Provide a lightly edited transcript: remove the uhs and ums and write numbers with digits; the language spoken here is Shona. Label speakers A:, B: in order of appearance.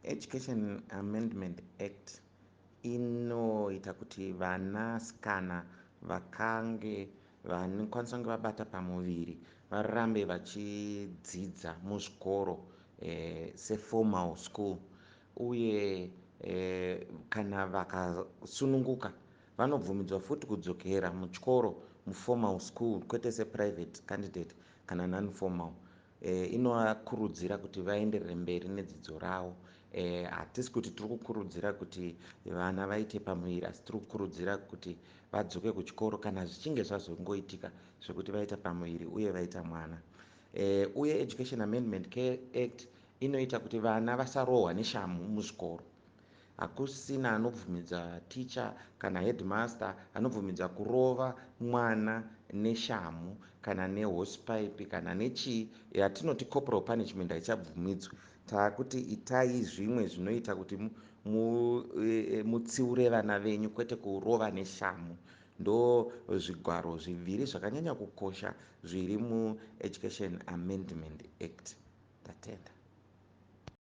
A: Education Amendment Act inoita kuti vanasikana vakange vanokwanisa kunge vabata pamuviri varambe vachidzidza muzvikoro seformal school, uye kana vakasununguka vanobvumidzwa futi kudzokera muchikoro muformal school, kwete seprivate candidate kana non-formal. Inovakurudzira kuti vaenderere mberi nedzidzo ravo. Hatisi kuti tiri kukurudzira kuti vana vaite pamuviri, asi tiri kukurudzira kuti vadzoke kuchikoro kana zvichinge zvazongoitika zvekuti vaita pamuviri uye vaita mwana. Uye Education Amendment Act inoita kuti vana vasarohwa neshamhu muzvikoro. Hakusina anobvumidza ticha kana headmaster anobvumidza kurova mwana neshamhu kana nehosepipe kana nechii yatinoti corporal punishment, haichabvumidzwi. Taakuti itai zvimwe zvinoita kuti mutsiure vana venyu, kwete kurova neshamhu. Ndo zvigwaro zviviri zvakanyanya kukosha zviri muEducation Amendment Act. Ndatenda.